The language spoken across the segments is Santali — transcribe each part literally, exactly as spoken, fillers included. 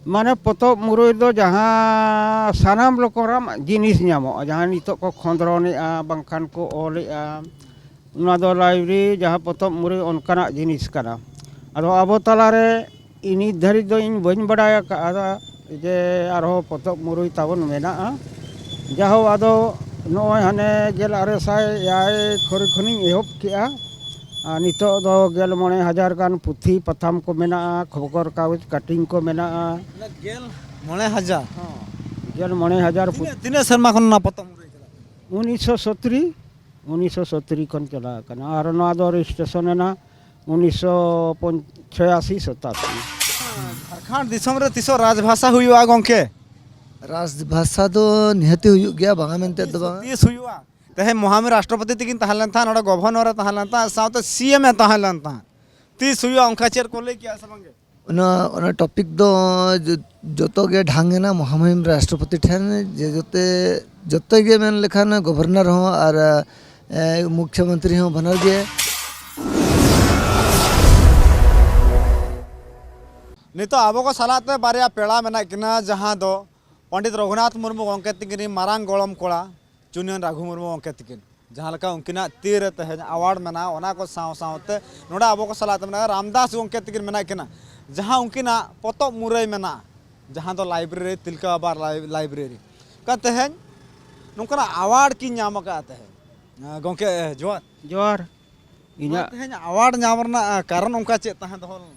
ᱢᱟᱱᱮ ᱯᱚᱛᱚᱵ ᱢᱩᱨᱟᱹᱭ ᱫᱚ ᱡᱟᱦᱟᱸ ᱥᱟᱱᱟᱢ ᱨᱚᱠᱚᱢᱟᱜ ᱡᱤᱱᱤᱥ ᱧᱟᱢᱚᱜᱼᱟ, ᱡᱟᱦᱟᱸ ᱱᱤᱛᱚᱜ ᱠᱚ ᱠᱷᱚᱸᱫᱽᱨᱚᱱᱮᱜᱼᱟ, ᱵᱟᱝᱠᱷᱟᱱ ᱠᱚ ᱚᱞᱮᱜᱼᱟ, ᱚᱱᱟ ᱫᱚ ᱞᱟᱭᱵᱨᱮᱨᱤ ᱡᱟᱦᱟᱸ ᱯᱚᱛᱚᱵ ᱢᱩᱨᱟᱹᱭ ᱚᱱᱠᱟᱱᱟᱜ ᱡᱤᱱᱤᱥ ᱠᱟᱱᱟ᱾ ᱟᱫᱚ ᱟᱵᱚ ᱛᱟᱞᱟᱨᱮ ᱱᱤᱛ ᱫᱷᱟᱹᱨᱤᱡ ᱫᱚ ᱤᱧ ᱵᱟᱹᱧ ᱵᱟᱰᱟᱭ ᱟᱠᱟᱫᱼᱟ ᱡᱮ ᱟᱨᱦᱚᱸ ᱯᱚᱛᱚᱵ ᱢᱩᱨᱟᱹᱭ ᱛᱟᱵᱚᱱ ᱢᱮᱱᱟᱜᱼᱟ᱾ ᱡᱟᱦᱳ, ᱟᱫᱚ ᱱᱚᱜᱼᱚᱭ ᱦᱟᱱᱮ ᱜᱮᱞ ᱟᱨᱮ ᱥᱟᱭ ᱮᱭᱟᱭ ᱠᱷᱚᱨᱤ ᱠᱷᱚᱱᱤᱧ ᱮᱦᱚᱵ ᱠᱮᱜᱼᱟ᱾ ᱟᱨ ᱱᱤᱛᱚᱜ ᱫᱚ ᱜᱮᱞ ᱢᱚᱬᱮ ᱦᱟᱡᱟᱨ ᱜᱟᱱ ᱯᱩᱛᱷᱤ ᱯᱟᱛᱷᱟᱢ ᱠᱚ ᱢᱮᱱᱟᱜᱼᱟ, ᱠᱷᱚᱵᱚᱨ ᱠᱟᱜᱚᱡᱽ ᱠᱟᱴᱤᱝ ᱠᱚ ᱢᱮᱱᱟᱜᱼᱟ᱾ ᱜᱮᱞ ᱢᱚᱬᱮ ᱦᱟᱡᱟᱨ᱾ ᱜᱮᱞ ᱢᱚᱬᱮ ᱦᱟᱡᱟᱨ ᱯᱩᱛᱷᱤ᱾ ᱛᱤᱱᱟᱹᱜ ᱥᱮᱨᱢᱟ ᱠᱷᱚᱱ ᱚᱱᱟ ᱯᱚᱛᱚᱵ ᱢᱩᱨᱟᱹᱭ ᱪᱟᱞᱟᱜ ᱠᱟᱱᱟ? ᱩᱱᱤᱥᱥᱚ ᱥᱚᱛᱨᱤ, ᱩᱱᱤᱥᱥᱚ ᱥᱚᱛᱨᱤ ᱠᱷᱚᱱ ᱪᱟᱞᱟᱣ ᱟᱠᱟᱱᱟ᱾ ᱟᱨ ᱱᱚᱣᱟ ᱫᱚ ᱨᱮᱡᱤᱥᱴᱨᱮᱥᱚᱱ ᱮᱱᱟ ᱩᱱᱤᱥᱥᱚ ᱪᱷᱚᱭᱟᱥᱤ ᱥᱚᱛᱟᱥᱤ᱾ ᱡᱷᱟᱲᱠᱷᱚᱸᱰ ᱫᱤᱥᱚᱢ ᱨᱮ ᱛᱤᱥᱚᱜ ᱨᱟᱡᱽᱵᱷᱟᱥᱟ ᱦᱩᱭᱩᱜᱼᱟ ᱜᱚᱢᱠᱮ? ᱨᱟᱡᱽᱵᱷᱟᱥᱟ ᱫᱚ ᱱᱤᱦᱟᱹᱛᱤ ᱦᱩᱭᱩᱜ ᱜᱮᱭᱟ, ᱵᱟᱝᱟ ᱢᱮᱱᱛᱮ ᱫᱚ ᱵᱟᱝ᱾ ᱛᱤᱥ ᱦᱩᱭᱩᱜᱼᱟ? ᱛᱮᱦᱮᱧ ᱢᱚᱦᱟᱢᱤ ᱨᱟᱥᱴᱨᱚᱯᱚᱛᱤ ᱛᱤᱠᱤᱱ ᱛᱟᱦᱮᱸ ᱞᱮᱱ ᱛᱟᱦᱮᱸᱫ, ᱱᱚᱰᱮ ᱜᱚᱵᱷᱚᱨᱱᱚᱨ ᱮ ᱛᱟᱦᱮᱸ ᱞᱮᱱ ᱛᱟᱦᱮᱸᱫ, ᱥᱟᱶᱛᱮ ᱥᱤ ᱮᱢ ᱮ ᱛᱟᱦᱮᱸ ᱞᱮᱱ ᱛᱟᱦᱮᱸᱫ᱾ ᱛᱤᱥ ᱦᱩᱭᱩᱜᱼᱟ ᱚᱱᱠᱟ ᱪᱮᱫ ᱠᱚ ᱞᱟᱹᱭ ᱠᱮᱜᱼᱟ ᱥᱮ ᱵᱟᱝᱜᱮ? ᱚᱱᱟ ᱚᱱᱟ ᱴᱚᱯᱤᱠ ᱫᱚ ᱡᱚ- ᱡᱚᱛᱚ ᱜᱮ ᱰᱷᱟᱝ ᱮᱱᱟ ᱢᱚᱦᱟᱢᱚᱦᱤᱢ ᱨᱟᱥᱴᱨᱚᱯᱚᱛᱤ ᱴᱷᱮᱱ, ᱡᱮ ᱡᱚᱛᱚ ᱡᱚᱛᱚ ᱜᱮ ᱢᱮᱱ ᱞᱮᱠᱷᱟᱱ ᱜᱚᱵᱷᱚᱨᱱᱚᱨ ᱦᱚᱸ ᱟᱨ ᱮ, ᱢᱩᱠᱷᱭᱚᱢᱚᱱᱛᱨᱤ ᱦᱚᱸ ᱵᱟᱱᱟᱨ ᱜᱮ᱾ ᱱᱤᱛᱚᱜ ᱟᱵᱚ ᱠᱚ ᱥᱟᱞᱟᱜ ᱛᱮ ᱵᱟᱨᱭᱟ ᱯᱮᱲᱟ ᱢᱮᱱᱟᱜ ᱠᱤᱱᱟ, ᱡᱟᱦᱟᱸ ᱫᱚ ᱯᱚᱱᱰᱤᱛ ᱨᱚᱜᱷᱩᱱᱟᱛᱷ ᱢᱩᱨᱢᱩ ᱜᱚᱢᱠᱮ ᱛᱤᱠᱤᱱ ᱨᱤᱱ ᱢᱟᱨᱟᱝ ᱜᱚᱲᱚᱢ ᱠᱚᱲᱟ ᱪᱩᱱᱭᱟᱹᱱ ᱨᱟᱹᱜᱷᱩ ᱢᱩᱨᱢᱩ ᱜᱚᱢᱠᱮ ᱛᱤᱠᱤᱱ, ᱡᱟᱦᱟᱸ ᱞᱮᱠᱟ ᱩᱱᱠᱤᱱᱟᱜ ᱛᱤ ᱨᱮ ᱛᱮᱦᱮᱧ ᱟᱣᱟᱨᱰ ᱢᱮᱱᱟᱜᱼᱟ, ᱚᱱᱟ ᱠᱚ ᱥᱟᱶ ᱥᱟᱶᱛᱮ ᱱᱚᱰᱮ ᱟᱵᱚ ᱠᱚ ᱥᱟᱞᱟᱜ ᱛᱮ ᱢᱮᱱᱟᱜ ᱨᱟᱢᱫᱟᱥ ᱜᱚᱢᱠᱮ ᱛᱤᱠᱤᱱ ᱢᱮᱱᱟᱜ ᱠᱤᱱᱟ, ᱡᱟᱦᱟᱸ ᱩᱱᱠᱤᱱᱟᱜ ᱯᱚᱛᱚᱵ ᱢᱩᱨᱟᱹᱭ ᱢᱮᱱᱟᱜᱼᱟ, ᱡᱟᱦᱟᱸ ᱫᱚ ᱞᱟᱭᱵᱨᱮᱨᱤ, ᱛᱤᱞᱠᱟᱹ ᱵᱟᱵᱟ ᱞᱟᱭ- ᱞᱟᱭᱵᱨᱮᱨᱤ᱾ ᱠᱟᱱ ᱛᱮᱦᱮᱧ ᱱᱚᱝᱠᱟᱱᱟᱜ ᱟᱣᱟᱨᱰ ᱠᱤᱱ ᱧᱟᱢ ᱟᱠᱟᱫᱼᱟ ᱛᱮᱦᱮᱧ᱾ ᱜᱚᱢᱠᱮ, ᱡᱚᱦᱟᱨ᱾ ᱡᱚᱦᱟᱨ᱾ ᱱᱚᱣᱟ ᱤᱧᱟᱹᱜ ᱛᱮᱦᱮᱧ ᱟᱣᱟᱨᱰ ᱧᱟᱢ ᱨᱮᱱᱟᱜ ᱠᱟᱨᱚᱱ ᱚᱱᱠᱟ ᱪᱮᱫ ᱛᱟᱦᱮᱸ ᱫᱚᱦᱚ ᱞᱮᱱᱟ?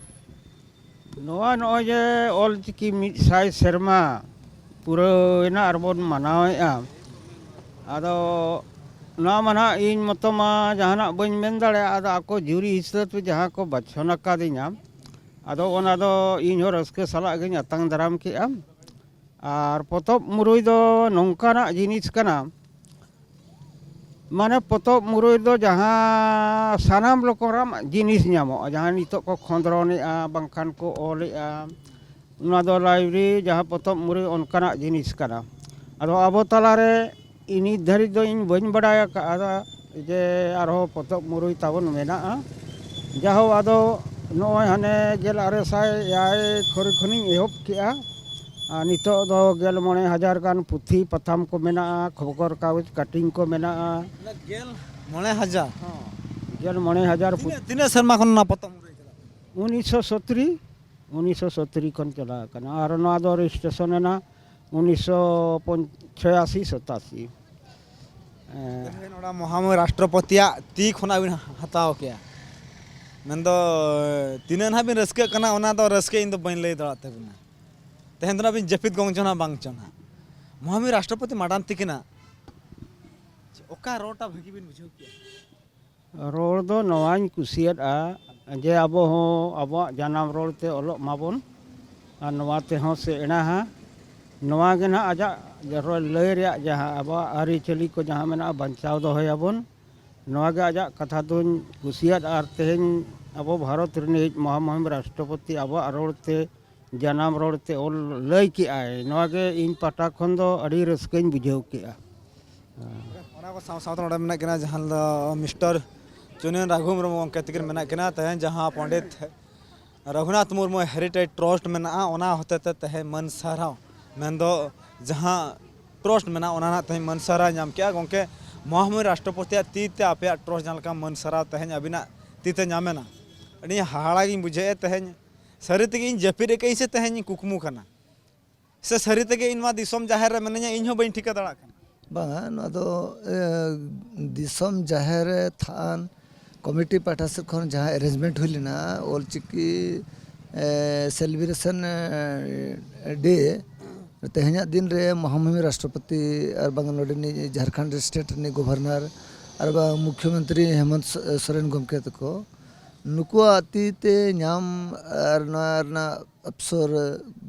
ᱱᱚᱣᱟ ᱱᱚᱜᱼᱚᱭ ᱡᱮ ᱚᱞ ᱪᱤᱠᱤ ᱢᱤᱫ ᱥᱟᱭ ᱥᱮᱨᱢᱟ ᱯᱩᱨᱟᱹᱣᱮᱱᱟ ᱟᱨ ᱵᱚᱱ ᱢᱟᱱᱟᱣᱮᱫᱼᱟ, ᱟᱫᱚ ᱱᱚᱣᱟ ᱢᱟ ᱱᱟᱦᱟᱜ ᱤᱧ ᱢᱚᱛᱚ ᱢᱟ ᱡᱟᱦᱟᱱᱟᱜ ᱵᱟᱹᱧ ᱢᱮᱱ ᱫᱟᱲᱮᱭᱟᱜᱼᱟ᱾ ᱟᱫᱚ ᱟᱠᱚ ᱡᱩᱨᱤ ᱦᱤᱥᱟᱹᱵ ᱛᱮ ᱡᱟᱦᱟᱸ ᱠᱚ ᱵᱟᱪᱷᱚᱱ ᱟᱠᱟᱫᱤᱧᱟ, ᱟᱫᱚ ᱚᱱᱟ ᱫᱚ ᱤᱧ ᱦᱚᱸ ᱨᱟᱹᱥᱠᱟᱹ ᱥᱟᱞᱟᱜ ᱜᱤᱧ ᱟᱛᱟᱝ ᱫᱟᱨᱟᱢ ᱠᱮᱜᱼᱟ᱾ ᱟᱨ ᱯᱚᱛᱚᱵ ᱢᱩᱨᱟᱹᱭ ᱫᱚ ᱱᱚᱝᱠᱟᱱᱟᱜ ᱡᱤᱱᱤᱥ ᱠᱟᱱᱟ, ᱢᱟᱱᱮ ᱯᱚᱛᱚᱵ ᱢᱩᱨᱟᱹᱭ ᱫᱚ ᱡᱟᱦᱟᱸ ᱥᱟᱱᱟᱢ ᱨᱚᱠᱚᱢᱟᱜ ᱡᱤᱱᱤᱥ ᱧᱟᱢᱚᱜᱼᱟ, ᱡᱟᱦᱟᱸ ᱱᱤᱛᱚᱜ ᱠᱚ ᱠᱷᱚᱸᱫᱽᱨᱚᱱᱮᱜᱼᱟ, ᱵᱟᱝᱠᱷᱟᱱ ᱠᱚ ᱚᱞᱮᱜᱼᱟ, ᱚᱱᱟ ᱫᱚ ᱞᱟᱭᱵᱨᱮᱨᱤ ᱡᱟᱦᱟᱸ ᱯᱚᱛᱚᱵ ᱢᱩᱨᱟᱹᱭ ᱚᱱᱠᱟᱱᱟᱜ ᱡᱤᱱᱤᱥ ᱠᱟᱱᱟ᱾ ᱟᱫᱚ ᱟᱵᱚ ᱛᱟᱞᱟᱨᱮ ᱱᱤᱛ ᱫᱷᱟᱹᱨᱤᱡ ᱫᱚ ᱤᱧ ᱵᱟᱹᱧ ᱵᱟᱰᱟᱭ ᱟᱠᱟᱫᱼᱟ ᱡᱮ ᱟᱨᱦᱚᱸ ᱯᱚᱛᱚᱵ ᱢᱩᱨᱟᱹᱭ ᱛᱟᱵᱚᱱ ᱢᱮᱱᱟᱜᱼᱟ᱾ ᱡᱟᱦᱳ, ᱟᱫᱚ ᱱᱚᱜᱼᱚᱭ ᱦᱟᱱᱮ ᱜᱮᱞ ᱟᱨᱮ ᱥᱟᱭ ᱮᱭᱟᱭ ᱠᱚᱨᱮ ᱠᱷᱚᱱᱤᱧ ᱮᱦᱚᱵ ᱠᱮᱜᱼᱟ᱾ ᱟᱨ ᱱᱤᱛᱚᱜ ᱫᱚ ᱜᱮᱞ ᱢᱚᱬᱮ ᱦᱟᱡᱟᱨ ᱜᱟᱱ ᱯᱩᱛᱷᱤ ᱯᱟᱛᱷᱟᱢ ᱠᱚ ᱢᱮᱱᱟᱜᱼᱟ, ᱠᱷᱚᱵᱚᱨ ᱠᱟᱜᱚᱡᱽ ᱠᱟᱴᱤᱝ ᱠᱚ ᱢᱮᱱᱟᱜᱼᱟ᱾ ᱜᱮᱞ ᱢᱚᱬᱮ ᱦᱟᱡᱟᱨ᱾ ᱜᱮᱞ ᱢᱚᱬᱮ ᱦᱟᱡᱟᱨ ᱯᱩᱛᱷᱤ᱾ ᱛᱤᱱᱟᱹᱜ ᱥᱮᱨᱢᱟ ᱠᱷᱚᱱ ᱚᱱᱟ ᱯᱚᱛᱚᱵ ᱢᱩᱨᱟᱹᱭ ᱪᱟᱞᱟᱜ ᱠᱟᱱᱟ? ᱩᱱᱤᱥᱥᱚ ᱥᱚᱛᱨᱤ ᱩᱱᱤᱥᱥᱚ ᱥᱚᱛᱨᱤ ᱠᱷᱚᱱ ᱪᱟᱞᱟᱣ ᱟᱠᱟᱱᱟ᱾ ᱟᱨ ᱱᱚᱣᱟ ᱫᱚ ᱨᱮᱡᱤᱥᱴᱨᱮᱥᱚᱱ ᱮᱱᱟ ᱩᱱᱤᱥᱥᱚ ᱪᱷᱚᱭᱟᱥᱤ ᱥᱚᱛᱟᱥᱤ᱾ ᱛᱮᱦᱮᱧ ᱚᱱᱟ ᱢᱚᱦᱟᱢᱚᱭ ᱨᱟᱥᱴᱨᱚᱯᱚᱛᱤᱭᱟᱜ ᱛᱤ ᱠᱷᱚᱱᱟᱜ ᱵᱤᱱ ᱦᱟᱛᱟᱣ ᱠᱮᱜᱼᱟ, ᱢᱮᱱᱫᱚ ᱛᱤᱱᱟᱹᱜ ᱱᱟᱦᱟᱜ ᱵᱤᱱ ᱨᱟᱹᱥᱠᱟᱹᱜ ᱠᱟᱱᱟ, ᱚᱱᱟ ᱫᱚ ᱨᱟᱹᱥᱠᱟᱹ ᱤᱧ ᱫᱚ ᱵᱟᱹᱧ ᱞᱟᱹᱭ ᱫᱟᱲᱮᱭᱟᱜ ᱛᱟᱵᱤᱱᱟ᱾ ᱛᱮᱦᱮᱧ ᱫᱚ ᱱᱟᱦᱟᱜ ᱵᱤᱱ ᱡᱟᱹᱯᱤᱫ ᱜᱚᱝ ᱪᱚ ᱱᱟᱦᱟᱜ ᱵᱟᱝ ᱪᱚ ᱱᱟᱦᱟᱜ᱾ ᱢᱚᱦᱟᱢᱚᱭ ᱨᱟᱥᱴᱨᱚᱯᱚᱛᱤ ᱢᱟᱰᱟᱱ ᱛᱤᱠᱤᱱᱟᱜ ᱚᱠᱟ ᱨᱚᱲᱴᱟ ᱵᱷᱟᱹᱜᱤ ᱵᱤᱱ ᱵᱩᱡᱷᱟᱹᱣ ᱠᱮᱜᱼᱟ? ᱨᱚᱲ ᱫᱚ ᱱᱚᱣᱟᱧ ᱠᱩᱥᱤᱭᱟᱫᱼᱟ ᱡᱮ ᱟᱵᱚ ᱦᱚᱸ ᱟᱵᱚᱣᱟᱜ ᱡᱟᱱᱟᱢ ᱨᱚᱲ ᱛᱮ ᱚᱞᱚᱜ ᱢᱟᱵᱚᱱ, ᱟᱨ ᱱᱚᱣᱟ ᱛᱮᱦᱚᱸ ᱥᱮ ᱮᱲᱟᱦᱟ᱾ ᱱᱚᱣᱟ ᱜᱮ ᱱᱟᱦᱟᱜ ᱟᱡᱟᱜ ᱞᱟᱹᱭ ᱨᱮᱭᱟᱜ ᱡᱟᱦᱟᱸ ᱟᱵᱚᱣᱟᱜ ᱟᱹᱨᱤᱪᱟᱹᱞᱤ ᱠᱚ ᱡᱟᱦᱟᱸ ᱢᱮᱱᱟᱜᱼᱟ, ᱵᱟᱧᱪᱟᱣ ᱫᱚᱦᱚᱭᱟᱵᱚᱱ᱾ ᱱᱚᱣᱟ ᱜᱮ ᱟᱡᱟᱜ ᱠᱟᱛᱷᱟ ᱫᱚᱧ ᱠᱩᱥᱤᱭᱟᱫᱼᱟ᱾ ᱟᱨ ᱛᱮᱦᱮᱧ ᱟᱵᱚ ᱵᱷᱟᱨᱚᱛ ᱨᱤᱱᱤᱡ ᱢᱚᱦᱟᱢᱚᱦᱤᱢ ᱨᱟᱥᱴᱨᱚᱯᱚᱛᱤ ᱟᱵᱚᱣᱟᱜ ᱨᱚᱲ ᱛᱮ, ᱡᱟᱱᱟᱢ ᱨᱚᱲ ᱛᱮ ᱚᱞ ᱞᱟᱹᱭ ᱠᱮᱜᱼᱟᱭ, ᱱᱚᱣᱟ ᱜᱮ ᱤᱧ ᱯᱟᱦᱴᱟ ᱠᱷᱚᱱ ᱫᱚ ᱟᱹᱰᱤ ᱨᱟᱹᱥᱠᱟᱹᱧ ᱵᱩᱡᱷᱟᱹᱣ ᱠᱮᱜᱼᱟ᱾ ᱚᱱᱟ ᱠᱚ ᱥᱟᱶ ᱥᱟᱶᱛᱮ ᱱᱚᱰᱮ ᱢᱮᱱᱟᱜ ᱠᱤᱱᱟ ᱡᱟᱦᱟᱸ ᱫᱚ ᱢᱤᱥᱴᱟᱨ ᱪᱩᱱᱤᱭᱟᱹᱱ ᱨᱟᱜᱷᱩ ᱢᱩᱨᱢᱩ ᱜᱚᱢᱠᱮ ᱛᱟᱹᱠᱤᱱ ᱢᱮᱱᱟᱜ ᱠᱤᱱᱟ᱾ ᱛᱮᱦᱮᱧ ᱡᱟᱦᱟᱸ ᱯᱚᱱᱰᱤᱛ ᱨᱚᱜᱷᱩᱱᱟᱛᱷ ᱢᱩᱨᱢᱩ ᱦᱮᱨᱤᱴᱮᱡᱽ ᱴᱨᱟᱥᱴ ᱢᱮᱱᱟᱜᱼᱟ, ᱚᱱᱟ ᱦᱚᱛᱮ ᱛᱮ ᱛᱮᱦᱮᱧ ᱢᱟᱹᱱ ᱥᱟᱨᱦᱟᱣ, ᱢᱮᱱᱫᱚ ᱡᱟᱦᱟᱸ ᱴᱨᱟᱥᱴ ᱢᱮᱱᱟᱜᱼᱟ, ᱚᱱᱟ ᱨᱮᱱᱟᱜ ᱛᱮᱦᱮᱧ ᱢᱟᱹᱱ ᱥᱟᱨᱦᱟᱣ ᱧᱟᱢ ᱠᱮᱜᱼᱟ᱾ ᱜᱚᱢᱠᱮ, ᱢᱚᱦᱟᱢᱚᱭ ᱨᱟᱥᱴᱨᱚᱯᱚᱛᱤᱭᱟᱜ ᱛᱤ ᱛᱮ ᱟᱯᱮᱭᱟᱜ ᱴᱨᱟᱥᱴ ᱡᱟᱦᱟᱸ ᱞᱮᱠᱟ ᱢᱟᱹᱱ ᱥᱟᱨᱦᱟᱣ ᱛᱮᱦᱮᱧ ᱟᱹᱵᱤᱱᱟᱜ ᱛᱤ ᱛᱮ ᱧᱟᱢᱮᱱᱟ, ᱟᱹᱰᱤ ᱦᱟᱦᱟᱲᱟ ᱜᱤᱧ ᱵᱩᱡᱷᱟᱹᱣᱮᱫᱼᱟ ᱛᱮᱦᱮᱧ᱾ ᱥᱟᱹᱨᱤ ᱛᱮᱜᱮ ᱤᱧ ᱡᱟᱹᱯᱤᱫ ᱟᱠᱟᱫ ᱤᱧ ᱥᱮ ᱛᱮᱦᱮᱧ ᱤᱧ ᱠᱩᱠᱢᱩ ᱠᱟᱱᱟ, ᱥᱮ ᱥᱟᱹᱨᱤ ᱛᱮᱜᱮ ᱤᱧ ᱱᱚᱣᱟ ᱫᱤᱥᱚᱢ ᱡᱟᱦᱮᱨ ᱨᱮ ᱢᱤᱱᱟᱹᱧᱟ, ᱤᱧ ᱦᱚᱸ ᱵᱟᱹᱧ ᱴᱷᱤᱠᱟᱹ ᱫᱟᱲᱮᱭᱟᱜ ᱠᱟᱱᱟ᱾ ᱵᱟᱝᱟ, ᱱᱚᱣᱟ ᱫᱚ ᱮ, ᱫᱤᱥᱚᱢ ᱡᱟᱦᱮᱨ ᱛᱷᱟᱱ ᱠᱚᱢᱤᱴᱤ ᱯᱟᱦᱴᱟ ᱥᱮᱫ ᱠᱷᱚᱱ ᱡᱟᱦᱟᱸ ᱮᱨᱮᱧᱡᱽᱢᱮᱱᱴ ᱦᱩᱭ ᱞᱮᱱᱟ, ᱚᱞᱪᱤᱠᱤ ᱮ, ᱥᱮᱞᱤᱵᱨᱮᱥᱚᱱ ᱮ, ᱰᱮ, ᱛᱮᱦᱮᱧᱟᱜ ᱫᱤᱱ ᱨᱮ ᱢᱚᱦᱟᱢᱚᱦᱤᱢ ᱨᱟᱥᱴᱨᱚᱯᱚᱛᱤ ᱟᱨ ᱵᱟᱝ ᱱᱚᱰᱮᱱᱤᱡ ᱡᱷᱟᱲᱠᱷᱚᱸᱰ ᱥᱴᱮᱴ ᱨᱤᱱᱤᱡ ᱜᱚᱵᱷᱚᱨᱱᱚᱨ ᱟᱨ ᱵᱟᱝ ᱢᱩᱠᱷᱭᱚᱢᱚᱱᱛᱨᱤ ᱦᱮᱢᱚᱱᱛ ᱥᱚ-, ᱥᱚᱨᱮᱱ ᱜᱚᱢᱠᱮ ᱛᱟᱠᱚ, ᱱᱩᱠᱩᱣᱟᱜ ᱛᱤ ᱛᱮ ᱧᱟᱢ ᱟᱨ ᱱᱚᱣᱟ ᱨᱮᱱᱟᱜ ᱚᱯᱥᱚᱨ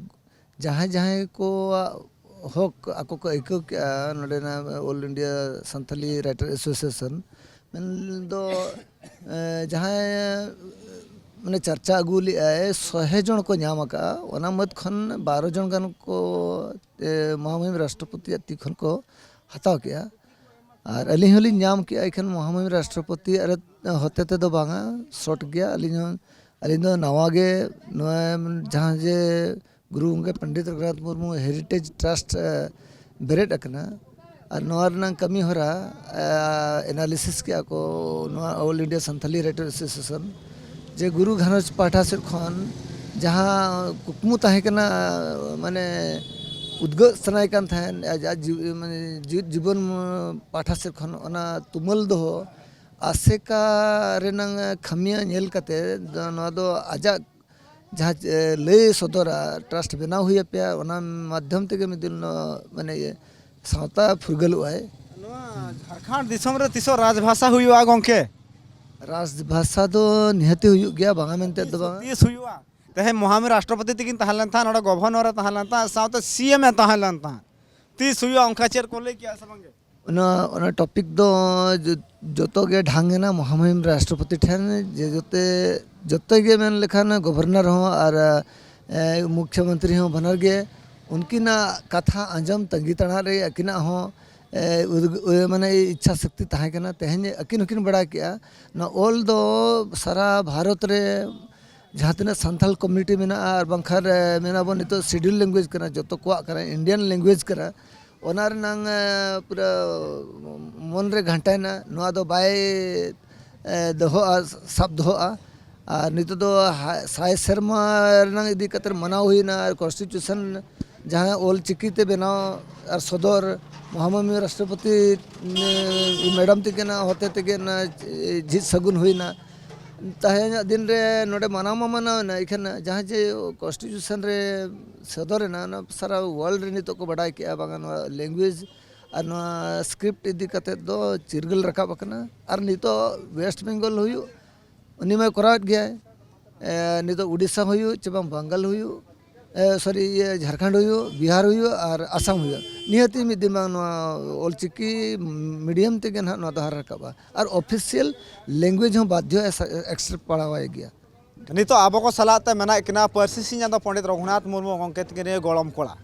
ᱡᱟᱦᱟᱸᱭ ᱡᱟᱦᱟᱸᱭ ᱠᱚᱣᱟᱜ ᱦᱚᱠ ᱟᱠᱚ ᱠᱚ ᱟᱹᱭᱠᱟᱹᱣ ᱠᱮᱜᱼᱟ, ᱱᱚᱰᱮᱱᱟᱜ all India Santali writer association ᱢᱮᱱᱫᱚ ᱮ, ᱡᱟᱦᱟᱸᱭ ᱢᱟᱱᱮ ᱪᱟᱨᱪᱟ ᱟᱹᱜᱩ ᱞᱮᱜᱼᱟᱭ, ᱥᱚᱦᱮ ᱡᱚᱱ ᱠᱚ ᱧᱟᱢ ᱟᱠᱟᱫᱼᱟ, ᱚᱱᱟ ᱢᱩᱫᱽ ᱠᱷᱚᱱ ᱵᱟᱨᱚ ᱡᱚᱱ ᱜᱟᱱ ᱠᱚ ᱮ, ᱢᱚᱦᱟᱢᱚᱦᱤᱢ ᱨᱟᱥᱴᱨᱚᱯᱚᱛᱤᱭᱟᱜ ᱛᱤ ᱠᱷᱚᱱ ᱠᱚ ᱦᱟᱛᱟᱣ ᱠᱮᱜᱼᱟ᱾ ᱟᱨ ᱟᱹᱞᱤᱧ ᱦᱚᱸᱞᱤᱧ ᱧᱟᱢ ᱠᱮᱜᱼᱟ, ᱮᱱᱠᱷᱟᱱ ᱢᱚᱦᱟᱢᱚᱦᱤᱢ ᱨᱟᱥᱴᱨᱚᱯᱚᱛᱤᱭᱟᱜ ᱨᱮ ᱦᱚᱛᱮ ᱛᱮᱫᱚ ᱵᱟᱝᱟ, ᱥᱚᱨᱴ ᱜᱮᱭᱟ᱾ ᱟᱹᱞᱤᱧ ᱦᱚᱸ ᱟᱹᱞᱤᱧ ᱫᱚ ᱱᱟᱣᱟ ᱜᱮ ᱱᱚᱣᱟ ᱡᱟᱦᱟᱸ ᱡᱮ ᱜᱩᱨᱩ ᱜᱚᱢᱠᱮ ᱯᱚᱱᱰᱤᱛ ᱨᱚᱜᱷᱩᱱᱟᱛᱷ ᱢᱩᱨᱢᱩ ᱦᱮᱨᱤᱴᱮᱡᱽ ᱴᱨᱟᱥᱴ, ᱮ, ᱵᱮᱨᱮᱫ ᱟᱠᱟᱱᱟ, ᱟᱨ ᱱᱚᱣᱟ ᱨᱮᱱᱟᱜ ᱠᱟᱹᱢᱤ ᱦᱚᱨᱟ, ᱮ, ᱮᱱᱟᱞᱤᱥᱤᱥ ᱠᱮᱜᱼᱟ ᱠᱚ ᱱᱚᱣᱟ all India Santali writer association, ᱡᱮ ᱜᱩᱨᱩ ᱜᱷᱟᱨᱚᱸᱡᱽ ᱯᱟᱦᱴᱟ ᱥᱮᱫ ᱠᱷᱚᱱ ᱡᱟᱦᱟᱸ ᱠᱩᱠᱢᱩ ᱛᱟᱦᱮᱸ ᱠᱟᱱᱟ, ᱢᱟᱱᱮ ᱩᱫᱽᱜᱟᱹᱜ ᱥᱟᱱᱟᱭᱮ ᱠᱟᱱ ᱛᱟᱦᱮᱸᱫ ᱟᱡᱟᱜ ᱡᱤᱣᱤ-, ᱢᱟᱱᱮ ᱡᱤᱣᱤᱫ ᱡᱤᱵᱚᱱ ᱯᱟᱦᱴᱟ ᱥᱮᱫ ᱠᱷᱚᱱ ᱚᱱᱟ ᱛᱩᱢᱟᱹᱞ ᱫᱚᱦᱚ ᱟᱥᱮᱠᱟ ᱨᱮᱱᱟᱝ ᱠᱷᱟᱹᱢᱤᱭᱟᱹ ᱧᱮᱞ ᱠᱟᱛᱮ ᱫᱚ ᱱᱚᱣᱟ ᱫᱚ ᱟᱡᱟᱜ ᱡᱟᱦᱟᱸ, ᱮ, ᱞᱟᱹᱭ ᱥᱚᱫᱚᱨᱟ, ᱴᱨᱟᱥᱴ ᱵᱮᱱᱟᱣ ᱦᱩᱭ ᱟᱯᱮᱭᱟ, ᱚᱱᱟ ᱢᱟᱫᱽᱫᱷᱚᱢ ᱛᱮᱜᱮ ᱢᱤᱫ ᱫᱤᱱ ᱱᱚᱣᱟ, ᱢᱟᱱᱮ, ᱤᱭᱟᱹ, ᱥᱟᱶᱛᱟ ᱯᱷᱩᱨᱜᱟᱹᱞᱚᱜᱼᱟᱭ᱾ ᱱᱚᱣᱟ ᱡᱷᱟᱲᱠᱷᱚᱸᱰ ᱫᱤᱥᱚᱢ ᱨᱮ ᱛᱤᱥᱚᱜ ᱨᱟᱡᱽᱵᱷᱟᱥᱟ ᱦᱩᱭᱩᱜᱼᱟ, ᱜᱚᱢᱠᱮ? ᱨᱟᱡᱽᱵᱷᱟᱥᱟ ᱫᱚ ᱱᱤᱦᱟᱹᱛᱤ ᱦᱩᱭᱩᱜ ᱜᱮᱭᱟ, ᱵᱟᱝᱟ ᱢᱮᱱᱛᱮ ᱫᱚ ᱵᱟᱝᱟ᱾ ᱛᱤᱥ ᱦᱩᱭᱩᱜᱼᱟ? ᱛᱮᱦᱮᱧ ᱢᱚᱦᱟᱢᱤ ᱨᱟᱥᱴᱨᱚᱯᱚᱛᱤ ᱛᱤᱠᱤᱱ ᱛᱟᱦᱮᱸ ᱞᱮᱱ ᱛᱟᱦᱮᱸᱫ, ᱱᱚᱰᱮ ᱜᱚᱵᱷᱚᱨᱱᱚᱨ ᱮ ᱛᱟᱦᱮᱸ ᱞᱮᱱ ᱛᱟᱦᱮᱸᱫ, ᱥᱟᱶᱛᱮ ᱥᱤ ᱮᱢ ᱮ ᱛᱟᱦᱮᱸ ᱞᱮᱱ ᱛᱟᱦᱮᱸᱫ᱾ ᱛᱤᱥ ᱦᱩᱭᱩᱜᱼᱟ, ᱚᱱᱠᱟ ᱪᱮᱫ ᱠᱚ ᱞᱟᱹᱭ ᱠᱮᱜᱼᱟ ᱥᱮ ᱵᱟᱝᱜᱮ? ᱚᱱᱟ, ᱚᱱᱟ ᱴᱚᱯᱤᱠ ᱫᱚ ᱡᱚ-, ᱡᱚᱛᱚ ᱜᱮ ᱰᱷᱟᱝ ᱮᱱᱟ ᱢᱚᱦᱟᱢᱚᱦᱤᱢ ᱨᱟᱥᱴᱨᱚᱯᱚᱛᱤ ᱴᱷᱮᱱ, ᱡᱮ ᱡᱚᱛᱚ, ᱡᱚᱛᱚ ᱜᱮ ᱢᱮᱱ ᱞᱮᱠᱷᱟᱱ ᱜᱚᱵᱷᱚᱨᱱᱚᱨ ᱦᱚᱸ ᱟᱨ, ᱮ, ᱢᱩᱠᱷᱭᱚᱢᱚᱱᱛᱨᱤ ᱦᱚᱸ ᱵᱟᱱᱟᱨ ᱜᱮ ᱩᱱᱠᱤᱱᱟᱜ ᱠᱟᱛᱷᱟ ᱟᱸᱡᱚᱢ ᱛᱟᱺᱜᱤ ᱛᱟᱲᱟᱜ ᱨᱮ ᱟᱹᱠᱤᱱᱟᱜ ᱦᱚᱸ, ᱮ, ᱩᱫᱽᱜ-, ᱮ, ᱢᱟᱱᱮ ᱤᱪᱪᱷᱟ ᱥᱚᱠᱛᱤ ᱛᱟᱦᱮᱸ ᱠᱟᱱᱟ᱾ ᱛᱮᱦᱮᱧ ᱟᱹᱠᱤᱱ ᱦᱚᱸᱠᱤᱱ ᱵᱟᱲᱟᱭ ᱠᱮᱜᱼᱟ, ᱱᱚᱣᱟ ᱚᱞ ᱫᱚ ᱥᱟᱨᱟ ᱵᱷᱟᱨᱚᱛ ᱨᱮ ᱡᱟᱦᱟᱸ ᱛᱤᱱᱟᱹᱜ ᱥᱟᱱᱛᱟᱲ ᱠᱚᱢᱤᱭᱩᱱᱤᱴᱤ ᱢᱮᱱᱟᱜᱼᱟ, ᱟᱨ ᱵᱟᱝᱠᱷᱟᱱ, ᱮ, ᱢᱮᱱᱟᱵᱚᱱ ᱱᱤᱛᱚᱜ ᱥᱤᱰᱤᱭᱩᱞ ᱞᱮᱝᱜᱩᱭᱮᱡᱽ ᱠᱟᱱᱟ, ᱡᱚᱛᱚ ᱠᱚᱣᱟᱜ ᱠᱟᱱᱟ, ᱤᱱᱰᱤᱭᱟᱱ ᱞᱮᱝᱜᱩᱭᱮᱡᱽ ᱠᱟᱱᱟ, ᱚᱱᱟ ᱨᱮᱱᱟᱝ, ᱮ, ᱯᱩᱨᱟᱹ ᱢᱚᱱ ᱨᱮ ᱜᱷᱟᱱᱴᱟᱭᱮᱱᱟ, ᱱᱚᱣᱟ ᱫᱚ ᱵᱟᱭ, ᱮ, ᱫᱚᱦᱚᱜᱼᱟ, ᱥᱟᱵ ᱫᱚᱦᱚᱜᱼᱟ᱾ ᱟᱨ ᱱᱤᱛᱚᱜ ᱫᱚ ᱦᱟ-, ᱥᱟᱭ ᱥᱮᱨᱢᱟ ᱨᱮᱱᱟᱝ ᱤᱫᱤ ᱠᱟᱛᱮ ᱢᱟᱱᱟᱣ ᱦᱩᱭᱱᱟ, ᱟᱨ ᱠᱚᱱᱥᱴᱤᱴᱤᱭᱩᱥᱚᱱ ᱡᱟᱦᱟᱸ ᱚᱞ ᱪᱤᱠᱤ ᱛᱮ ᱵᱮᱱᱟᱣ ᱟᱨ ᱥᱚᱫᱚᱨ ᱢᱚᱦᱟᱢᱟᱱᱚᱱᱤᱭᱚ ᱨᱟᱥᱴᱨᱚᱯᱚᱛᱤ, ᱮ, ᱢᱮᱰᱟᱢ ᱛᱟᱹᱠᱤᱱᱟᱜ ᱦᱚᱛᱮ ᱛᱮᱜᱮ ᱚᱱᱟ ᱡᱷᱤᱡ ᱥᱟᱹᱜᱩᱱ ᱦᱩᱭᱱᱟ᱾ ᱛᱮᱦᱮᱧᱟᱜ ᱫᱤᱱ ᱨᱮ ᱱᱚᱰᱮ ᱢᱟᱱᱟᱣ ᱢᱟ ᱢᱟᱱᱟᱣ ᱮᱱᱟ, ᱮᱱᱠᱷᱟᱱ ᱡᱟᱦᱟᱸ ᱡᱮ ᱠᱚᱱᱥᱴᱤᱴᱤᱭᱩᱥᱚᱱ ᱨᱮ ᱥᱚᱫᱚᱨ ᱮᱱᱟ, ᱚᱱᱟ ᱥᱟᱨᱟ ᱣᱟᱨᱞᱰ ᱨᱮ ᱱᱤᱛᱚᱜ ᱠᱚ ᱵᱟᱰᱟᱭ ᱠᱮᱜᱼᱟ, ᱵᱟᱝᱟ ᱱᱚᱣᱟ ᱞᱮᱝᱜᱩᱭᱮᱡᱽ ᱟᱨ ᱱᱚᱣᱟ ᱥᱠᱨᱤᱯᱴ ᱤᱫᱤ ᱠᱟᱛᱮᱫ ᱫᱚ ᱪᱤᱨᱜᱟᱹᱞ ᱨᱟᱠᱟᱵ ᱟᱠᱟᱱᱟ᱾ ᱟᱨ ᱱᱤᱛᱚᱜ ᱣᱮᱥᱴ ᱵᱮᱝᱜᱚᱞ ᱦᱩᱭᱩᱜ, ᱩᱱᱤ ᱢᱟᱭ ᱠᱚᱨᱟᱣᱮᱫ ᱜᱮᱭᱟᱭ᱾ ᱮ, ᱱᱤᱛᱚᱜ ᱩᱰᱤᱥᱟ ᱦᱩᱭᱩᱜ ᱪᱮ ᱵᱟᱝ ᱵᱟᱝᱜᱟᱞ ᱦᱩᱭᱩᱜ, ᱮ, ᱥᱚᱨᱤ, ᱤᱭᱟᱹ, ᱡᱷᱟᱲᱠᱷᱚᱸᱰ ᱦᱩᱭᱩᱜ, ᱵᱤᱦᱟᱨ ᱦᱩᱭᱩᱜ ᱟᱨ ᱟᱥᱟᱢ ᱦᱩᱭᱩᱜ, ᱱᱤᱦᱟᱹᱛᱤ ᱢᱤᱫ ᱫᱤᱱ ᱵᱟᱝ ᱱᱚᱣᱟ ᱚᱞᱪᱤᱠᱤ ᱢᱤᱰᱤᱭᱟᱢ ᱛᱮᱜᱮ ᱱᱟᱦᱟᱜ ᱱᱚᱣᱟ ᱫᱚ ᱦᱟᱨᱟ ᱨᱟᱠᱟᱵᱼᱟ᱾ ᱟᱨ ᱚᱯᱷᱤᱥᱤᱭᱟᱞ ᱞᱮᱝᱜᱩᱭᱮᱡᱽ ᱦᱚᱸ ᱵᱟᱫᱽᱫᱷᱚ ᱮ ᱥᱟ-, ᱮᱠᱥᱮᱯᱴ ᱯᱟᱲᱟᱣᱟᱭ ᱜᱮᱭᱟ᱾ ᱱᱤᱛᱚᱜ ᱟᱵᱚ ᱠᱚ ᱥᱟᱞᱟᱜ ᱛᱮ ᱢᱮᱱᱟᱜ ᱠᱤᱱᱟ ᱯᱟᱹᱨᱥᱤ ᱥᱤᱧ ᱪᱟᱸᱫᱚ ᱯᱚᱸᱰᱤᱛ ᱨᱚᱜᱷᱩᱱᱟᱛᱷ ᱢᱩᱨᱢᱩ ᱜᱚᱢᱠᱮ ᱛᱟᱹᱠᱤᱱ ᱨᱮᱱ ᱜᱚᱲᱚᱢ ᱠᱚᱲᱟ᱾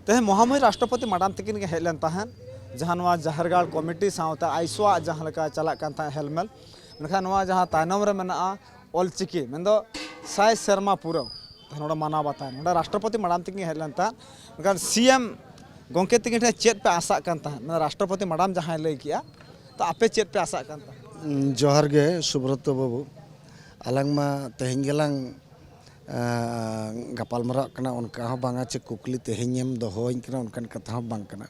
ᱛᱮᱦᱮᱧ ᱢᱚᱦᱟᱢᱚᱦᱤ ᱨᱟᱥᱴᱨᱚᱯᱚᱛᱤ ᱢᱟᱰᱟᱢ ᱛᱟᱹᱠᱤᱱ ᱜᱮ ᱦᱮᱡ ᱞᱮᱱ ᱛᱟᱦᱮᱸᱫ, ᱡᱟᱦᱟᱸ ᱱᱚᱣᱟ ᱡᱟᱦᱮᱨ ᱜᱟᱲ ᱠᱚᱢᱤᱴᱤ ᱥᱟᱶᱛᱮ ᱟᱭᱥᱳ ᱟᱜ ᱡᱟᱦᱟᱸ ᱞᱮᱠᱟ ᱪᱟᱞᱟᱜ ᱠᱟᱱ ᱛᱟᱦᱮᱸᱫ ᱦᱮᱞᱢᱮᱞ, ᱢᱮᱱᱠᱷᱟᱱ ᱱᱚᱣᱟ ᱡᱟᱦᱟᱸ ᱛᱟᱭᱱᱚᱢ ᱨᱮ ᱢᱮᱱᱟᱜᱼᱟ, ᱚᱞᱪᱤᱠᱤ ᱢᱮᱱᱫᱚ ᱥᱟᱭ ᱥᱮᱨᱢᱟ ᱯᱩᱨᱟᱹᱣ ᱱᱚᱰᱮ ᱢᱟᱱᱟᱣ ᱵᱟᱛᱟᱣ ᱱᱚᱰᱮ ᱨᱟᱥᱴᱨᱚᱯᱚᱛᱤ ᱢᱟᱰᱟᱢ ᱛᱤᱠᱤᱱ ᱦᱮᱡ ᱞᱮᱱ ᱛᱟᱦᱮᱸᱫ᱾ ᱢᱮᱱᱠᱷᱟᱱ ᱥᱤ ᱮᱢ ᱜᱚᱢᱠᱮ ᱛᱤᱠᱤᱱ ᱴᱷᱮᱱ ᱪᱮᱫ ᱯᱮ ᱟᱥᱟᱜ ᱠᱟᱱ ᱛᱟᱦᱮᱸᱫ? ᱢᱮᱱᱫᱚ ᱨᱟᱥᱴᱨᱚᱯᱚᱛᱤ ᱢᱟᱰᱟᱢ ᱡᱟᱦᱟᱸᱭ ᱞᱟᱹᱭ ᱠᱮᱜᱼᱟ, ᱛᱚ ᱟᱯᱮ ᱪᱮᱫ ᱯᱮ ᱟᱥᱟᱜ ᱠᱟᱱ ᱛᱟᱦᱮᱸᱫ? ᱡᱚᱦᱟᱨ ᱜᱮ ᱥᱩᱵᱨᱚᱛᱚ ᱵᱟᱹᱵᱩ, ᱟᱞᱟᱝ ᱢᱟ ᱛᱮᱦᱮᱧ ᱜᱮᱞᱟᱝ ᱜᱟᱯᱟᱞ ᱢᱟᱨᱟᱜ ᱠᱟᱱᱟ, ᱚᱱᱠᱟ ᱦᱚᱸ ᱵᱟᱝᱟ ᱪᱮ ᱠᱩᱠᱞᱤ ᱛᱮᱦᱮᱧ ᱮᱢ ᱫᱚᱦᱚᱣᱟᱹᱧ ᱠᱟᱱᱟ, ᱚᱱᱠᱟᱱ ᱠᱟᱛᱷᱟ ᱦᱚᱸ ᱵᱟᱝ ᱠᱟᱱᱟ᱾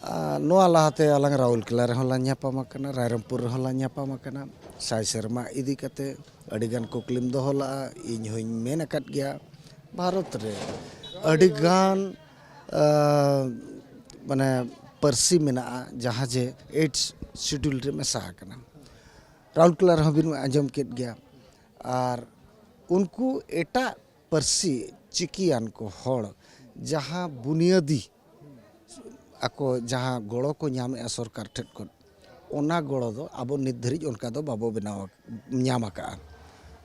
ᱟᱨ ᱱᱚᱣᱟ ᱞᱟᱦᱟᱛᱮ ᱟᱞᱟᱝ ᱨᱟᱣᱩᱞᱠᱮᱞᱟ ᱨᱮᱦᱚᱸ ᱞᱟᱝ ᱧᱟᱯᱟᱢ ᱟᱠᱟᱱᱟ, ᱨᱟᱭᱨᱚᱝᱯᱩᱨ ᱨᱮᱦᱚᱸ ᱞᱟᱝ ᱧᱟᱯᱟᱢ ᱟᱠᱟᱱᱟ᱾ ᱥᱟᱭ ᱥᱮᱨᱢᱟ ᱤᱫᱤ ᱠᱟᱛᱮ ᱟᱹᱰᱤᱜᱟᱱ ᱠᱩᱠᱞᱤᱢ ᱫᱚᱦᱚ ᱞᱟᱜᱼᱟ᱾ ᱤᱧ ᱦᱚᱧ ᱢᱮᱱ ᱟᱠᱟᱫ ᱜᱮᱭᱟ, ᱵᱷᱟᱨᱚᱛ ᱨᱮ ᱟᱹᱰᱤᱜᱟᱱ ᱢᱟᱱᱮ ᱯᱟᱹᱨᱥᱤ ᱢᱮᱱᱟᱜᱼᱟ, ᱡᱟᱦᱟᱸ ᱡᱮ ᱮᱭᱤᱴ ᱥᱤᱰᱩᱞ ᱨᱮ ᱢᱮᱥᱟ ᱟᱠᱟᱱᱟ᱾ ᱨᱟᱣᱩᱞᱠᱮᱞᱟ ᱨᱮᱦᱚᱸ ᱵᱤᱱ ᱟᱸᱡᱚᱢ ᱠᱮᱫ ᱜᱮᱭᱟ᱾ ᱟᱨ ᱩᱱᱠᱩ ᱮᱴᱟᱜ ᱯᱟᱹᱨᱥᱤ ᱪᱤᱠᱤᱭᱟᱱ ᱠᱚ ᱦᱚᱲ ᱡᱟᱦᱟᱸ ᱵᱩᱱᱤᱭᱟᱹᱫᱤ ᱟᱠᱚ ᱡᱟᱦᱟᱸ ᱜᱚᱲᱚ ᱠᱚ ᱧᱟᱢᱮᱜᱼᱟ ᱥᱚᱨᱠᱟᱨ ᱴᱷᱮᱱ ᱠᱷᱚᱱ, ᱚᱱᱟ ᱜᱚᱲᱚ ᱫᱚ ᱟᱵᱚ ᱱᱤᱛ ᱫᱷᱟᱹᱨᱤᱡ ᱚᱱᱠᱟ ᱫᱚ ᱵᱟᱵᱚ ᱵᱮᱱᱟᱣ ᱧᱟᱢ ᱟᱠᱟᱜᱼᱟ᱾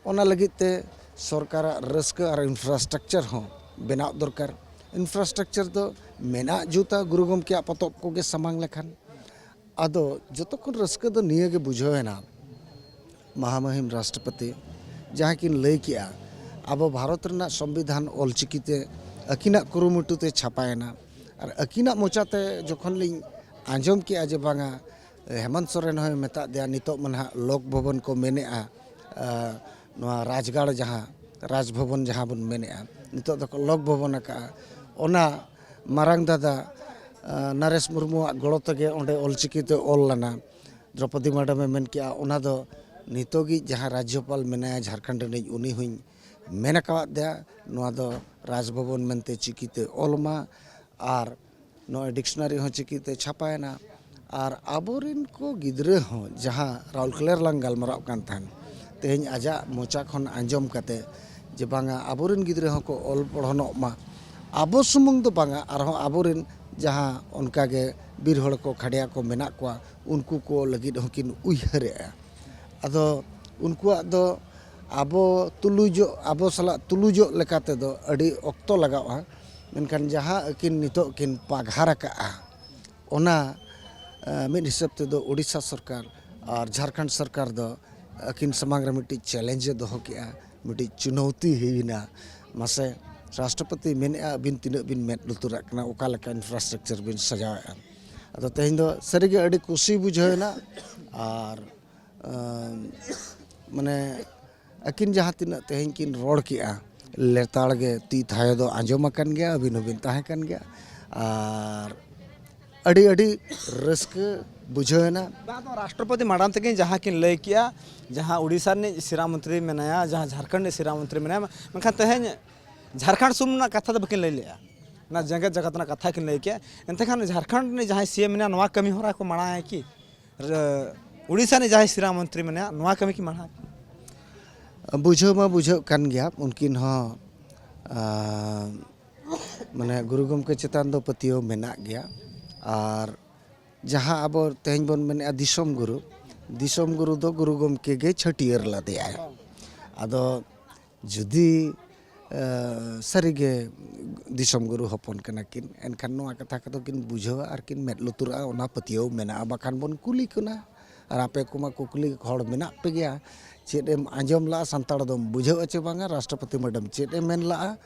ᱚᱱᱟ ᱞᱟᱹᱜᱤᱫ ᱛᱮ ᱥᱚᱨᱠᱟᱨᱟᱜ ᱨᱟᱹᱥᱠᱟᱹ ᱟᱨ ᱤᱱᱯᱷᱨᱟᱥᱴᱨᱟᱠᱪᱟᱨ ᱦᱚᱸ ᱵᱮᱱᱟᱣ ᱫᱚᱨᱠᱟᱨ᱾ ᱤᱱᱯᱷᱨᱟᱥᱴᱨᱟᱠᱪᱟᱨ ᱫᱚ ᱢᱮᱱᱟᱜ ᱡᱩᱛᱟ ᱜᱩᱨᱩ ᱜᱚᱢᱠᱮᱭᱟᱜ ᱯᱚᱛᱚᱵ ᱠᱚᱜᱮ ᱥᱟᱢᱟᱝ ᱞᱮᱠᱷᱟᱱ᱾ ᱟᱫᱚ ᱡᱚᱛᱚ ᱠᱷᱚᱱ ᱨᱟᱹᱥᱠᱟᱹ ᱫᱚ ᱱᱤᱭᱟᱹ ᱜᱮ ᱵᱩᱡᱷᱟᱹᱣ ᱮᱱᱟ, ᱢᱟᱦᱟᱢᱩᱦᱤᱢ ᱨᱟᱥᱴᱨᱚᱯᱚᱛᱤ ᱡᱟᱦᱟᱸ ᱠᱤᱱ ᱞᱟᱹᱭ ᱠᱮᱜᱼᱟ, ᱟᱵᱚ ᱵᱷᱟᱨᱚᱛ ᱨᱮᱱᱟᱜ ᱥᱚᱝᱵᱤᱫᱷᱟᱱ ᱚᱞᱪᱤᱠᱤ ᱛᱮ ᱟᱹᱠᱤᱱᱟᱜ ᱠᱩᱨᱩᱢᱩᱴᱩ ᱛᱮ ᱪᱷᱟᱯᱟᱭᱮᱱᱟ᱾ ᱟᱨ ᱟᱹᱠᱤᱱᱟᱜ ᱢᱚᱪᱟᱛᱮ ᱡᱚᱠᱷᱚᱱ ᱞᱤᱧ ᱟᱸᱡᱚᱢ ᱠᱮᱜᱼᱟ ᱡᱮ ᱵᱟᱝᱟ, ᱦᱮᱢᱚᱱᱛ ᱥᱚᱨᱮᱱ ᱦᱚᱸᱭ ᱢᱮᱛᱟᱫ ᱫᱮᱭᱟ, ᱱᱤᱛᱚᱜ ᱢᱟ ᱱᱟᱦᱟᱜ ᱞᱳᱠ ᱵᱷᱚᱵᱚᱱ ᱠᱚ ᱢᱮᱱᱮᱜᱼᱟ, ᱱᱚᱣᱟ ᱨᱟᱡᱽᱜᱟᱲ ᱡᱟᱦᱟᱸ, ᱨᱟᱡᱽ ᱵᱷᱚᱵᱚᱱ ᱡᱟᱦᱟᱸ ᱵᱚᱱ ᱢᱮᱱᱮᱜᱼᱟ, ᱱᱤᱛᱚᱜ ᱫᱚᱠᱚ ᱞᱳᱠ ᱵᱷᱚᱵᱚᱱ ᱟᱠᱟᱜᱼᱟ᱾ ᱚᱱᱟ ᱢᱟᱨᱟᱝ ᱫᱟᱫᱟ ᱱᱟᱨᱮᱥ ᱢᱩᱨᱢᱩᱣᱟᱜ ᱜᱚᱲᱚ ᱛᱮᱜᱮ ᱚᱸᱰᱮ ᱚᱞᱪᱤᱠᱤ ᱛᱮ ᱚᱞ ᱞᱮᱱᱟ᱾ ᱫᱨᱚᱯᱚᱫᱤ ᱢᱮᱰᱟᱢᱮ ᱢᱮᱱ ᱠᱮᱜᱼᱟ, ᱚᱱᱟ ᱫᱚ ᱱᱤᱛᱚᱜᱤᱡ ᱡᱟᱦᱟᱸ ᱨᱟᱡᱽᱡᱚᱯᱟᱞ ᱢᱮᱱᱟᱭᱟ ᱡᱷᱟᱲᱠᱷᱚᱸᱰ ᱨᱤᱱᱤᱡ, ᱩᱱᱤ ᱦᱚᱸᱧ ᱢᱮᱱ ᱟᱠᱟᱣᱟᱫ ᱫᱮᱭᱟ, ᱱᱚᱣᱟ ᱫᱚ ᱨᱟᱡᱽ ᱵᱷᱚᱵᱚᱱ ᱢᱮᱱᱛᱮ ᱪᱤᱠᱤᱛᱮ ᱚᱞ ᱢᱟ᱾ ᱟᱨ ᱱᱚᱜᱼᱚᱭ ᱰᱤᱠᱥᱚᱱᱟᱨᱤ ᱦᱚᱸ ᱪᱤᱠᱤᱛᱮ ᱪᱷᱟᱯᱟᱭᱮᱱᱟ᱾ ᱟᱨ ᱟᱵᱚᱨᱮᱱ ᱠᱚ ᱜᱤᱫᱽᱨᱟᱹ ᱦᱚᱸ ᱡᱟᱦᱟᱸ ᱨᱟᱣᱩᱞᱠᱮᱞᱟ ᱨᱮᱞᱟᱝ ᱜᱟᱞᱢᱟᱨᱟᱣ ᱠᱟᱱ ᱛᱟᱦᱮᱱ, ᱛᱮᱦᱮᱧ ᱟᱡᱟᱜ ᱢᱚᱪᱟ ᱠᱷᱚᱱ ᱟᱸᱡᱚᱢ ᱠᱟᱛᱮ ᱡᱮ ᱵᱟᱝᱟ ᱟᱵᱚᱨᱮᱱ ᱜᱤᱫᱽᱨᱟᱹ ᱦᱚᱸᱠᱚ ᱚᱞ ᱯᱚᱲᱦᱚᱱᱚᱜ ᱢᱟ, ᱟᱵᱚ ᱥᱩᱢᱩᱝ ᱫᱚ ᱵᱟᱝᱟ, ᱟᱨᱦᱚᱸ ᱟᱵᱚᱨᱮᱱ ᱡᱟᱦᱟᱸ ᱚᱱᱠᱟᱜᱮ ᱵᱤᱨ ᱦᱚᱲ ᱠᱚ ᱠᱷᱟᱰᱭᱟ ᱠᱚ ᱢᱮᱱᱟᱜ ᱠᱚᱣᱟ, ᱩᱱᱠᱩ ᱠᱚ ᱞᱟᱹᱜᱤᱫ ᱦᱚᱸᱠᱤᱱ ᱩᱭᱦᱟᱹᱨᱮᱜᱼᱟ᱾ ᱟᱫᱚ ᱩᱱᱠᱩᱣᱟᱜ ᱫᱚ ᱟᱵᱚ ᱛᱩᱞᱩᱡᱚᱜ, ᱟᱵᱚ ᱥᱟᱞᱟᱜ ᱛᱩᱞᱩᱡᱚᱜ ᱞᱮᱠᱟ ᱛᱮᱫᱚ ᱟᱹᱰᱤ ᱚᱠᱛᱚ ᱞᱟᱜᱟᱜᱼᱟ᱾ ᱢᱮᱱᱠᱷᱟᱱ ᱡᱟᱦᱟᱸ ᱟᱹᱠᱤᱱ ᱱᱤᱛᱚᱜ ᱠᱤᱱ ᱯᱟᱜᱷᱟᱨ ᱟᱠᱟᱜᱼᱟ, ᱚᱱᱟ ᱢᱤᱫ ᱦᱤᱥᱟᱹᱵ ᱛᱮᱫᱚ ᱳᱰᱤᱥᱟ ᱥᱚᱨᱠᱟᱨ ᱟᱨ ᱡᱷᱟᱲᱠᱷᱚᱸᱰ ᱥᱚᱨᱠᱟᱨ ᱫᱚ ᱟᱹᱠᱤᱱ ᱥᱟᱢᱟᱝ ᱨᱮ ᱢᱤᱫᱴᱤᱡ ᱪᱮᱞᱮᱧᱡᱽ ᱮ ᱫᱚᱦᱚ ᱠᱮᱜᱼᱟ, ᱢᱤᱫᱴᱤᱡ ᱪᱩᱱᱚᱣᱛᱤ ᱦᱩᱭᱱᱟ᱾ ᱢᱟᱥᱮ, ᱨᱟᱥᱴᱨᱚᱯᱚᱛᱤ ᱢᱮᱱᱮᱜᱼᱟ, ᱟᱹᱵᱤᱱ ᱛᱤᱱᱟᱹᱜ ᱵᱤᱱ ᱢᱮᱫ ᱞᱩᱛᱩᱨᱟᱜ ᱠᱟᱱᱟ, ᱚᱠᱟ ᱞᱮᱠᱟ ᱤᱱᱯᱷᱨᱟᱥᱴᱨᱟᱠᱪᱟᱨ ᱵᱤᱱ ᱥᱟᱡᱟᱣᱮᱜᱼᱟ? ᱟᱫᱚ ᱛᱮᱦᱮᱧ ᱫᱚ ᱥᱟᱹᱨᱤᱜᱮ ᱟᱹᱰᱤ ᱠᱩᱥᱤ ᱵᱩᱡᱷᱟᱹᱣ ᱮᱱᱟ᱾ ᱟᱨ ᱟᱸ, ᱢᱟᱱᱮ, ᱟᱹᱠᱤᱱ ᱡᱟᱦᱟᱸ ᱛᱤᱱᱟᱹᱜ ᱛᱮᱦᱮᱧ ᱠᱤᱱ ᱨᱚᱲ ᱠᱮᱜᱼᱟ, ᱞᱮᱛᱟᱲ ᱜᱮ ᱛᱤ ᱛᱷᱟᱭᱚ ᱫᱚ ᱟᱸᱡᱚᱢ ᱟᱠᱟᱱ ᱜᱮᱭᱟ, ᱟᱹᱵᱤᱱ ᱦᱚᱸᱵᱤᱱ ᱛᱟᱦᱮᱸ ᱠᱟᱱ ᱜᱮᱭᱟ᱾ ᱟᱨ ᱟᱹᱰᱤ, ᱟᱹᱰᱤ ᱨᱟᱹᱥᱠᱟᱹ ᱵᱩᱡᱷᱟᱹᱣ ᱮᱱᱟ᱾ ᱵᱟᱝ, ᱟᱫᱚ ᱨᱟᱥᱴᱨᱚᱯᱚᱛᱤ ᱢᱟᱰᱟᱢ ᱛᱟᱹᱠᱤᱱ ᱡᱟᱦᱟᱸ ᱠᱤᱱ ᱞᱟᱹᱭ ᱠᱮᱜᱼᱟ, ᱡᱟᱦᱟᱸ ᱩᱰᱤᱥᱟ ᱨᱤᱱᱤᱡ ᱥᱤᱨᱟ ᱢᱚᱱᱛᱨᱤ ᱢᱮᱱᱟᱭᱟ, ᱡᱟᱦᱟᱸ ᱡᱷᱟᱲᱠᱷᱚᱸᱰ ᱨᱤᱱᱤᱡ ᱥᱤᱨᱟ ᱢᱚᱱᱛᱨᱤ ᱢᱮᱱᱟᱭᱟ, ᱢᱮᱱᱠᱷᱟᱱ ᱛᱮᱦᱮᱧ ᱡᱷᱟᱲᱠᱷᱚᱸᱰ ᱥᱩᱢᱩᱝ ᱨᱮᱱᱟᱜ ᱠᱟᱛᱷᱟ ᱫᱚ ᱵᱟᱹᱠᱤᱱ ᱞᱟᱹᱭ ᱞᱮᱜᱼᱟ, ᱚᱱᱟ ᱡᱮᱜᱮᱛ ᱡᱟᱠᱟᱛ ᱨᱮᱱᱟᱜ ᱠᱟᱛᱷᱟ ᱠᱤᱱ ᱞᱟᱹᱭ ᱠᱮᱜᱼᱟ᱾ ᱮᱱᱛᱮ ᱠᱷᱟᱱ ᱡᱷᱟᱲᱠᱷᱚᱸᱰ ᱨᱤᱱᱤᱡ ᱡᱟᱦᱟᱸᱭ ᱥᱤ ᱮᱢ ᱢᱮᱱᱟᱭᱟ, ᱱᱚᱣᱟ ᱠᱟᱹᱢᱤ ᱦᱚᱨᱟ ᱠᱚ ᱢᱟᱲᱟᱝ ᱟᱭ ᱠᱤ? ᱨᱮ-, ᱩᱰᱤᱥᱟ ᱨᱤᱱᱤᱡ ᱡᱟᱦᱟᱸᱭ ᱥᱤᱨᱟ ᱢᱚᱱᱛᱨᱤ ᱢᱮᱱᱟᱭᱟ, ᱱᱚᱣᱟ ᱠᱟᱹᱢᱤ ᱠᱤ ᱢᱟᱲᱟᱝ? ᱵᱩᱡᱷᱟᱹᱣ ᱢᱟ ᱵᱩᱡᱷᱟᱹᱜ ᱠᱟᱱ ᱜᱮᱭᱟ, ᱩᱱᱠᱤᱱ ᱦᱚᱸ, ᱟᱸ, ᱢᱟᱱᱮ, ᱜᱩᱨᱩ ᱜᱚᱢᱠᱮ ᱪᱮᱛᱟᱱ ᱫᱚ ᱯᱟᱹᱛᱭᱟᱹᱣ ᱢᱮᱱᱟᱜ ᱜᱮᱭᱟ᱾ ᱟᱨ ᱡᱟᱦᱟᱸ ᱟᱵᱚ ᱛᱮᱦᱮᱧ ᱵᱚᱱ ᱢᱮᱱᱮᱜᱼᱟ ᱫᱤᱥᱚᱢ ᱜᱩᱨᱩ, ᱫᱤᱥᱚᱢ ᱜᱩᱨᱩ ᱫᱚ ᱜᱩᱨᱩ ᱜᱚᱢᱠᱮ ᱜᱮ ᱪᱷᱟᱹᱴᱭᱟᱹᱨ ᱞᱮᱫᱮᱭᱟᱭ᱾ ᱟᱫᱚ ᱡᱩᱫᱤ, ᱮ, ᱥᱟᱹᱨᱤᱜᱮ ᱫᱤᱥᱚᱢ ᱜᱩᱨᱩ ᱦᱚᱯᱚᱱ ᱠᱟᱱᱟ ᱠᱤᱱ, ᱮᱱᱠᱷᱟᱱ ᱱᱚᱣᱟ ᱠᱟᱛᱷᱟ ᱠᱚᱫᱚ ᱠᱤᱱ ᱵᱩᱡᱷᱟᱹᱣᱟ ᱟᱨ ᱠᱤᱱ ᱢᱮᱫ ᱞᱩᱛᱩᱨᱟᱜᱼᱟ, ᱚᱱᱟ ᱯᱟᱹᱛᱭᱟᱹᱣ ᱢᱮᱱᱟᱜᱼᱟ᱾ ᱵᱟᱠᱷᱟᱱ ᱵᱚᱱ ᱠᱩᱞᱤ ᱠᱤᱱᱟ, ᱟᱨ ᱟᱯᱮ ᱠᱚᱢᱟ ᱠᱩᱠᱞᱤ ᱦᱚᱲ ᱢᱮᱱᱟᱜ ᱯᱮ ᱜᱮᱭᱟ, ᱪᱮᱫ ᱮᱢ ᱟᱸᱡᱚᱢ ᱞᱟᱜᱼᱟ, ᱥᱟᱱᱛᱟᱲ ᱫᱚᱢ ᱵᱩᱡᱷᱟᱹᱣᱟ ᱪᱮ ᱵᱟᱝᱟ, ᱨᱟᱥᱴᱨᱚᱯᱚᱛᱤ ᱢᱮᱰᱟᱢ ᱪᱮᱫ ᱮ ᱢᱮᱱ ᱞᱟᱜᱼᱟ,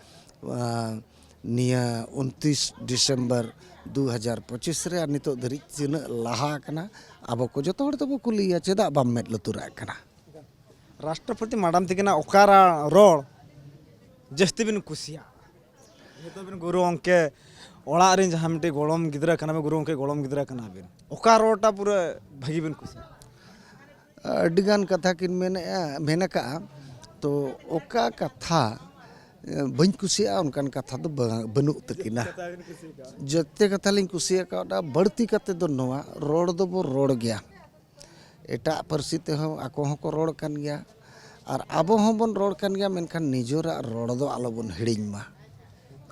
ᱟ, ᱱᱤᱭᱟᱹ ᱩᱱᱛᱤᱥ ᱰᱤᱥᱮᱢᱵᱚᱨ ᱫᱩ ᱦᱟᱡᱟᱨ ᱯᱚᱸᱪᱤᱥ ᱨᱮ, ᱟᱨ ᱱᱤᱛᱚᱜ ᱫᱷᱟᱹᱨᱤᱡ ᱛᱤᱱᱟᱹᱜ ᱞᱟᱦᱟ ᱟᱠᱟᱱᱟ, ᱟᱵᱚ ᱠᱚ ᱡᱚᱛᱚ ᱦᱚᱲ ᱛᱮᱵᱚ ᱠᱩᱞᱤᱭᱮᱭᱟ, ᱪᱮᱫᱟᱜ ᱵᱟᱢ ᱢᱮᱫ ᱞᱩᱛᱩᱨᱟᱜ ᱠᱟᱱᱟ? ᱨᱟᱥᱴᱨᱚᱯᱚᱛᱤ ᱢᱟᱰᱟᱢ ᱛᱟᱹᱠᱤᱱᱟᱜ ᱚᱠᱟᱨᱟᱜ ᱨᱚᱲ ᱡᱟᱹᱥᱛᱤ ᱵᱤᱱ ᱠᱩᱥᱤᱭᱟᱜᱼᱟ? ᱡᱮᱦᱮᱛᱩ ᱟᱹᱵᱤᱱ ᱜᱩᱨᱩ ᱜᱚᱢᱠᱮ ᱚᱲᱟᱜ ᱨᱮᱱ ᱡᱟᱦᱟᱸ ᱢᱤᱫᱴᱮᱱ ᱜᱚᱲᱚᱢ ᱜᱤᱫᱽᱨᱟᱹ ᱠᱟᱱᱟ ᱵᱤᱱ, ᱜᱩᱨᱩ ᱜᱚᱢᱠᱮ ᱜᱚᱲᱚᱢ ᱜᱤᱫᱽᱨᱟᱹ ᱠᱟᱱᱟ ᱵᱤᱱ, ᱚᱠᱟ ᱨᱚᱲᱴᱟ ᱯᱩᱨᱟᱹ ᱵᱷᱟᱹᱜᱤ ᱵᱤᱱ ᱠᱩᱥᱤᱭᱟᱜᱼᱟ? ᱟᱹᱰᱤᱜᱟᱱ ᱠᱟᱛᱷᱟ ᱠᱤᱱ ᱢᱮᱱᱮᱜᱼᱟ, ᱢᱮᱱ ᱟᱠᱟᱜᱼᱟ, ᱛᱚ ᱚᱠᱟ ᱠᱟᱛᱷᱟ, ᱮ, ᱵᱟᱹᱧ ᱠᱩᱥᱤᱭᱟᱜᱼᱟ, ᱚᱱᱠᱟᱱ ᱠᱟᱛᱷᱟ ᱫᱚ ᱵᱟᱝ, ᱵᱟᱹᱱᱩᱜ ᱛᱟᱹᱠᱤᱱᱟ᱾ ᱡᱚᱛᱚ ᱠᱟᱛᱷᱟ ᱞᱤᱧ ᱠᱩᱥᱤᱭᱟᱠᱟᱣᱫᱟ, ᱵᱟᱹᱲᱛᱤ ᱠᱟᱛᱮ ᱫᱚ ᱱᱚᱣᱟ, ᱨᱚᱲ ᱫᱚᱵᱚ ᱨᱚᱲ ᱜᱮᱭᱟ᱾ ᱮᱴᱟᱜ ᱯᱟᱹᱨᱥᱤ ᱛᱮᱦᱚᱸ ᱟᱠᱚ ᱦᱚᱸᱠᱚ ᱨᱚᱲ ᱠᱟᱱ ᱜᱮᱭᱟ, ᱟᱨ ᱟᱵᱚ ᱦᱚᱸᱵᱚᱱ ᱨᱚᱲ ᱠᱟᱱ ᱜᱮᱭᱟ, ᱢᱮᱱᱠᱷᱟᱱ ᱱᱤᱡᱮᱨᱟᱜ ᱨᱚᱲ ᱫᱚ ᱟᱞᱚᱵᱚᱱ ᱦᱤᱲᱤᱧ ᱢᱟ᱾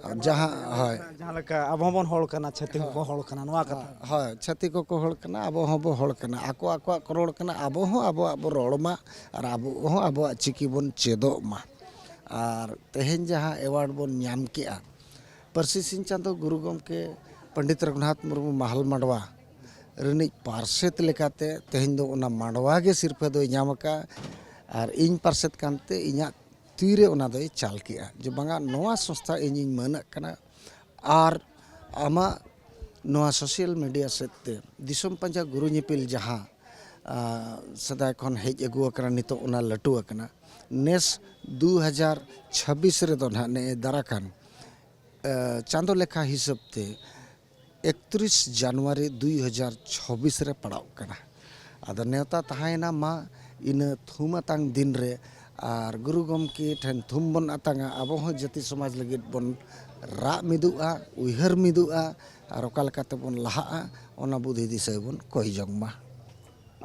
ᱟᱨ ᱡᱟᱦᱟᱸ, ᱦᱳᱭ, ᱡᱟᱦᱟᱸ ᱞᱮᱠᱟ ᱟᱵᱚ ᱦᱚᱸᱵᱚᱱ ᱦᱚᱲ ᱠᱟᱱᱟ, ᱪᱷᱟᱹᱛᱤᱠ ᱦᱚᱸᱠᱚ ᱦᱚᱲ ᱠᱟᱱᱟ, ᱱᱚᱣᱟ ᱠᱟᱛᱷᱟ᱾ ᱦᱳᱭ, ᱪᱷᱟᱹᱛᱤᱠ ᱠᱚᱠᱚ ᱦᱚᱲ ᱠᱟᱱᱟ, ᱟᱵᱚ ᱦᱚᱸᱵᱚ ᱦᱚᱲ ᱠᱟᱱᱟ, ᱟᱠᱚ ᱟᱠᱚᱣᱟᱜ ᱠᱚ ᱨᱚᱲ ᱠᱟᱱᱟ, ᱟᱵᱚ ᱦᱚᱸ ᱟᱵᱚᱣᱟᱜ ᱵᱚ ᱨᱚᱲ ᱢᱟ, ᱟᱨ ᱟᱵᱚ ᱦᱚᱸ ᱟᱵᱚᱣᱟᱜ ᱪᱤᱠᱤ ᱵᱚᱱ ᱪᱮᱫᱚᱜ ᱢᱟ᱾ ᱟᱨ ᱛᱮᱦᱮᱧ ᱡᱟᱦᱟᱸ ᱮᱣᱟᱨᱰ ᱵᱚᱱ ᱧᱟᱢ ᱠᱮᱜᱼᱟ, ᱯᱟᱹᱨᱥᱤ ᱥᱤᱧ ᱪᱟᱸᱫᱳ ᱜᱩᱨᱩ ᱜᱚᱢᱠᱮ ᱯᱚᱱᱰᱤᱛ ᱨᱚᱜᱷᱩᱱᱟᱛᱷ ᱢᱩᱨᱢᱩ ᱢᱟᱦᱟᱞ ᱢᱟᱰᱣᱟ ᱨᱤᱱᱤᱡ ᱯᱟᱨᱥᱮᱛ ᱞᱮᱠᱟᱛᱮ ᱛᱮᱦᱮᱧ ᱫᱚ ᱚᱱᱟ ᱢᱟᱰᱣᱟ ᱜᱮ ᱥᱤᱨᱯᱷᱟᱹ ᱫᱚᱭ ᱧᱟᱢ ᱟᱠᱟᱫᱼᱟ᱾ ᱟᱨ ᱤᱧ ᱯᱟᱨᱥᱮᱛ ᱠᱟᱱᱛᱮ ᱤᱧᱟᱹᱜ ᱛᱤᱨᱮ ᱚᱱᱟ ᱫᱚᱭ ᱪᱟᱞ ᱠᱮᱜᱼᱟ ᱡᱮ ᱵᱟᱝᱟ, ᱱᱚᱣᱟ ᱥᱚᱝᱥᱛᱷᱟ ᱤᱧᱤᱧ ᱢᱟᱹᱱᱟᱜ ᱠᱟᱱᱟ᱾ ᱟᱨ ᱟᱢᱟᱜ ᱱᱚᱣᱟ social media ᱥᱮᱫ ᱛᱮ ᱫᱤᱥᱚᱢ ᱯᱟᱸᱡᱟ ᱜᱩᱨᱩ ᱧᱮᱯᱮᱞ ᱡᱟᱦᱟᱸ, ᱟ, ᱥᱮᱫᱟᱭ ᱠᱷᱚᱱ ᱦᱮᱡ ᱟᱹᱜᱩ ᱟᱠᱟᱱᱟ, ᱱᱤᱛᱚᱜ ᱚᱱᱟ ᱞᱟᱹᱴᱩ ᱟᱠᱟᱱᱟ᱾ ᱱᱮᱥ ᱫᱩ ᱦᱟᱡᱟᱨ ᱪᱷᱟᱵᱵᱤᱥ ᱨᱮᱫᱚ ᱱᱟᱦᱟᱜ ᱱᱮᱜᱼᱮ ᱫᱟᱨᱟ ᱠᱟᱱ, ᱟ, ᱪᱟᱸᱫᱚ ᱞᱮᱠᱷᱟ ᱦᱤᱥᱟᱹᱵ ᱛᱮ ᱮᱠᱛᱨᱤᱥ ᱡᱟᱱᱩᱣᱟᱨᱤ ᱫᱩᱭ ᱦᱟᱡᱟᱨ ᱪᱷᱟᱵᱵᱤᱥ ᱨᱮ ᱯᱟᱲᱟᱣᱜ ᱠᱟᱱᱟ᱾ ᱟᱫᱚ ᱱᱮᱣᱛᱟ ᱛᱟᱦᱮᱸᱭᱮᱱᱟ ᱢᱟ ᱤᱱᱟᱹ ᱛᱷᱩᱢ ᱟᱛᱟᱝ ᱫᱤᱱ ᱨᱮ, ᱟᱨ ᱜᱩᱨᱩ ᱜᱚᱢᱠᱮ ᱴᱷᱮᱱ ᱛᱷᱩᱢ ᱵᱚᱱ ᱟᱛᱟᱝᱟ, ᱟᱵᱚ ᱦᱚᱸ ᱡᱟᱹᱛᱤ ᱥᱚᱢᱟᱡᱽ ᱞᱟᱹᱜᱤᱫ ᱵᱚᱱ ᱨᱟᱜ ᱢᱤᱫᱩᱜᱼᱟ, ᱩᱭᱦᱟᱹᱨ ᱢᱤᱫᱩᱜᱼᱟ, ᱟᱨ ᱚᱠᱟ ᱞᱮᱠᱟ ᱛᱮᱵᱚᱱ ᱞᱟᱦᱟᱜᱼᱟ, ᱚᱱᱟ ᱵᱩᱫᱷᱤ ᱫᱤᱥᱟᱹ ᱵᱚᱱ ᱠᱚᱭ ᱡᱚᱝ ᱢᱟ᱾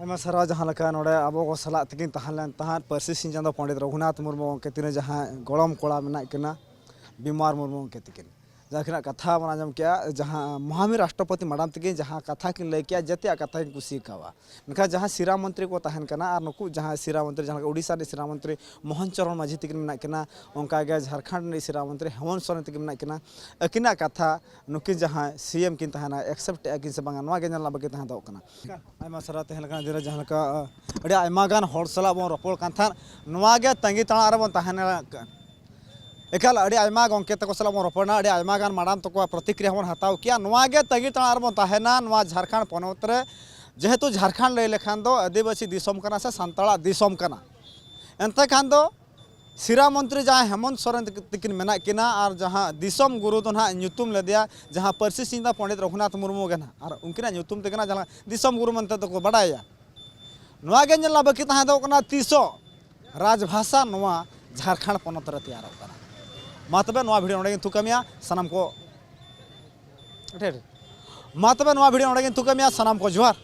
ᱟᱭᱢᱟ ᱥᱟᱨᱦᱟᱣ᱾ ᱡᱟᱦᱟᱸ ᱞᱮᱠᱟ ᱱᱚᱰᱮ ᱟᱵᱚ ᱠᱚ ᱥᱟᱞᱟᱜ ᱛᱮᱠᱤᱱ ᱛᱟᱦᱮᱸ ᱞᱮᱱ ᱛᱟᱦᱮᱸᱫ ᱯᱟᱹᱨᱥᱤ ᱥᱤᱧ ᱪᱟᱸᱫᱚ ᱯᱚᱸᱰᱤᱛ ᱨᱚᱜᱷᱩᱱᱟᱛᱷ ᱢᱩᱨᱢᱩ ᱜᱚᱢᱠᱮ ᱛᱤᱱᱟᱹᱜ ᱡᱟᱦᱟᱸ ᱜᱚᱲᱚᱢ ᱠᱚᱲᱟ ᱢᱮᱱᱟᱜ ᱠᱤᱱᱟ ᱵᱤᱢᱟᱨ ᱢᱩᱨᱢᱩ ᱜᱚᱢᱠᱮ ᱛᱤᱠᱤᱱ, ᱡᱟᱦᱟᱸ ᱠᱤᱱᱟᱜ ᱠᱟᱛᱷᱟ ᱵᱚᱱ ᱟᱸᱡᱚᱢ ᱠᱮᱜᱼᱟ, ᱡᱟᱦᱟᱸ ᱢᱚᱦᱟᱢᱤ ᱨᱟᱥᱴᱨᱚᱯᱚᱛᱤ ᱢᱟᱰᱟᱢ ᱛᱤᱠᱤᱱ ᱡᱟᱦᱟᱸ ᱠᱟᱛᱷᱟ ᱠᱤᱱ ᱞᱟᱹᱭ ᱠᱮᱜᱼᱟ, ᱡᱟᱹᱛᱤᱭᱟᱜ ᱠᱟᱛᱷᱟ ᱠᱤᱱ ᱠᱩᱥᱤ ᱠᱟᱣᱟ᱾ ᱢᱮᱱᱠᱷᱟᱱ ᱡᱟᱦᱟᱸ ᱥᱤᱨᱟ ᱢᱚᱱᱛᱨᱤ ᱠᱚ ᱛᱟᱦᱮᱱ ᱠᱟᱱᱟ ᱟᱨ ᱱᱩᱠᱩ ᱡᱟᱦᱟᱸ ᱥᱤᱨᱟ ᱢᱚᱱᱛᱨᱤ, ᱡᱟᱦᱟᱸ ᱞᱮᱠᱟ ᱩᱰᱤᱥᱟ ᱨᱤᱱᱤᱡ ᱥᱤᱨᱟ ᱢᱚᱱᱛᱨᱤ ᱢᱳᱦᱚᱱ ᱪᱚᱨᱚᱬ ᱢᱟᱹᱡᱷᱤ ᱛᱤᱠᱤᱱ ᱢᱮᱱᱟᱜ ᱠᱤᱱᱟ, ᱚᱱᱠᱟᱜᱮ ᱡᱷᱟᱲᱠᱷᱚᱸᱰ ᱨᱤᱱᱤᱡ ᱥᱤᱨᱟ ᱢᱚᱱᱛᱨᱤ ᱦᱮᱢᱚᱱᱛ ᱥᱚᱨᱮᱱ ᱛᱤᱠᱤᱱ ᱢᱮᱱᱟᱜ ᱠᱤᱱᱟ, ᱟᱹᱠᱤᱱᱟᱜ ᱠᱟᱛᱷᱟ ᱱᱩᱠᱤᱱ ᱡᱟᱦᱟᱸᱭ ᱥᱤ ᱮᱢ ᱠᱤᱱ ᱛᱟᱦᱮᱱᱟ, accept ᱮᱫᱼᱟ ᱠᱤᱱ ᱥᱮ ᱵᱟᱝᱟ, ᱱᱚᱣᱟ ᱜᱮ ᱧᱮᱞ ᱨᱮᱱᱟᱜ ᱵᱟᱹᱠᱤ ᱛᱟᱦᱮᱸ ᱫᱚᱜ ᱠᱟᱱᱟ᱾ ᱟᱭᱢᱟ ᱥᱟᱨᱦᱟᱣ᱾ ᱛᱟᱦᱮᱸ ᱞᱮᱠᱟᱱ ᱫᱤᱱ ᱨᱮ ᱡᱟᱦᱟᱸ ᱞᱮᱠᱟ, ᱟᱹᱰᱤ ᱟᱭᱢᱟ ᱜᱟᱱ ᱦᱚᱲ ᱥᱟᱞᱟᱜ ᱵᱚᱱ ᱨᱚᱯᱚᱲ ᱠᱟᱱ ᱛᱟᱦᱮᱸᱫ, ᱱᱚᱣᱟ ᱜᱮ ᱛᱟᱺᱜᱤ ᱛᱟᱲᱟᱜ ᱨᱮᱵᱚᱱ ᱛᱟᱦᱮᱱᱟ᱾ ᱮᱠᱟᱞ ᱟᱹᱰᱤ ᱟᱭᱢᱟ ᱜᱚᱢᱠᱮ ᱛᱟᱠᱚ ᱥᱟᱞᱟᱜ ᱵᱚᱱ ᱨᱚᱯᱚᱲ ᱮᱱᱟ, ᱟᱹᱰᱤ ᱟᱭᱢᱟ ᱜᱟᱱ ᱢᱟᱰᱟᱢ ᱛᱟᱠᱚᱣᱟᱜ ᱯᱨᱚᱛᱤᱠᱨᱤᱭᱟ ᱦᱚᱸᱵᱚᱱ ᱦᱟᱛᱟᱣ ᱠᱮᱜᱼᱟ᱾ ᱱᱚᱣᱟ ᱜᱮ ᱛᱟᱺᱜᱤ ᱛᱟᱲᱟᱜ ᱨᱮᱵᱚᱱ ᱛᱟᱦᱮᱱᱟ, ᱱᱚᱣᱟ ᱡᱷᱟᱲᱠᱷᱚᱸᱰ ᱯᱚᱱᱚᱛ ᱨᱮ᱾ ᱡᱮᱦᱮᱛᱩ ᱡᱷᱟᱲᱠᱷᱚᱸᱰ ᱞᱟᱹᱭ ᱞᱮᱠᱷᱟᱱ ᱫᱚ ᱟᱹᱫᱤᱵᱟᱹᱥᱤ ᱫᱤᱥᱚᱢ ᱠᱟᱱᱟ ᱥᱮ ᱥᱟᱱᱛᱟᱲᱟᱜ ᱫᱤᱥᱚᱢ ᱠᱟᱱᱟ, ᱮᱱᱛᱮ ᱠᱷᱟᱱ ᱫᱚ ᱥᱤᱨᱟ ᱢᱚᱱᱛᱨᱤ ᱡᱟᱦᱟᱸᱭ ᱦᱮᱢᱚᱱᱛ ᱥᱚᱨᱮᱱ ᱛᱟᱹᱠᱤᱱ ᱢᱮᱱᱟᱜ ᱠᱤᱱᱟ ᱟᱨ ᱡᱟᱦᱟᱸ ᱫᱤᱥᱚᱢ ᱜᱩᱨᱩ ᱫᱚ ᱱᱟᱦᱟᱜ ᱧᱩᱛᱩᱢ ᱞᱮᱫᱮᱭᱟ, ᱡᱟᱦᱟᱸ ᱯᱟᱹᱨᱥᱤ ᱥᱤᱧ ᱫᱚ ᱯᱚᱸᱰᱤᱛ ᱨᱚᱜᱷᱩᱱᱟᱛᱷ ᱢᱩᱨᱢᱩ ᱜᱮ ᱱᱟᱦᱟᱜ, ᱟᱨ ᱩᱱᱠᱤᱱᱟᱜ ᱧᱩᱛᱩᱢ ᱛᱮᱜᱮ ᱱᱟᱦᱟᱜ ᱡᱟᱦᱟᱸ ᱫᱤᱥᱚᱢ ᱜᱩᱨᱩ ᱢᱮᱱᱛᱮ ᱫᱚᱠᱚ ᱵᱟᱰᱟᱭᱟ᱾ ᱱᱚᱣᱟ ᱜᱮ ᱧᱮᱞ ᱨᱮᱱᱟᱜ ᱵᱟᱹᱠᱤ ᱛᱟᱦᱮᱸ ᱫᱚ ᱠᱟᱱᱟ, ᱛᱤᱥᱚᱜ ᱨᱟᱡᱽᱵᱷᱟᱥᱟ ᱱᱚᱣᱟ ᱡᱷᱟᱲᱠᱷᱚᱸᱰ ᱯᱚᱱᱚᱛ ᱨᱮ ᱛᱮᱭᱟᱨᱚᱜ ᱠᱟᱱᱟ᱾ ᱢᱟ ᱛᱚᱵᱮ ᱱᱚᱣᱟ video ᱱᱚᱰᱮ ᱜᱤᱧ ᱛᱷᱩᱠᱟᱹᱢᱮᱭᱟ ᱥᱟᱱᱟᱢ ᱠᱚ᱾ ᱢᱟ ᱛᱚᱵᱮ ᱱᱚᱣᱟ video ᱱᱚᱰᱮ ᱜᱤᱧ ᱛᱷᱩᱠᱟᱹᱢᱮᱭᱟ ᱥᱟᱱᱟᱢ ᱠᱚ, ᱡᱚᱦᱟᱨ᱾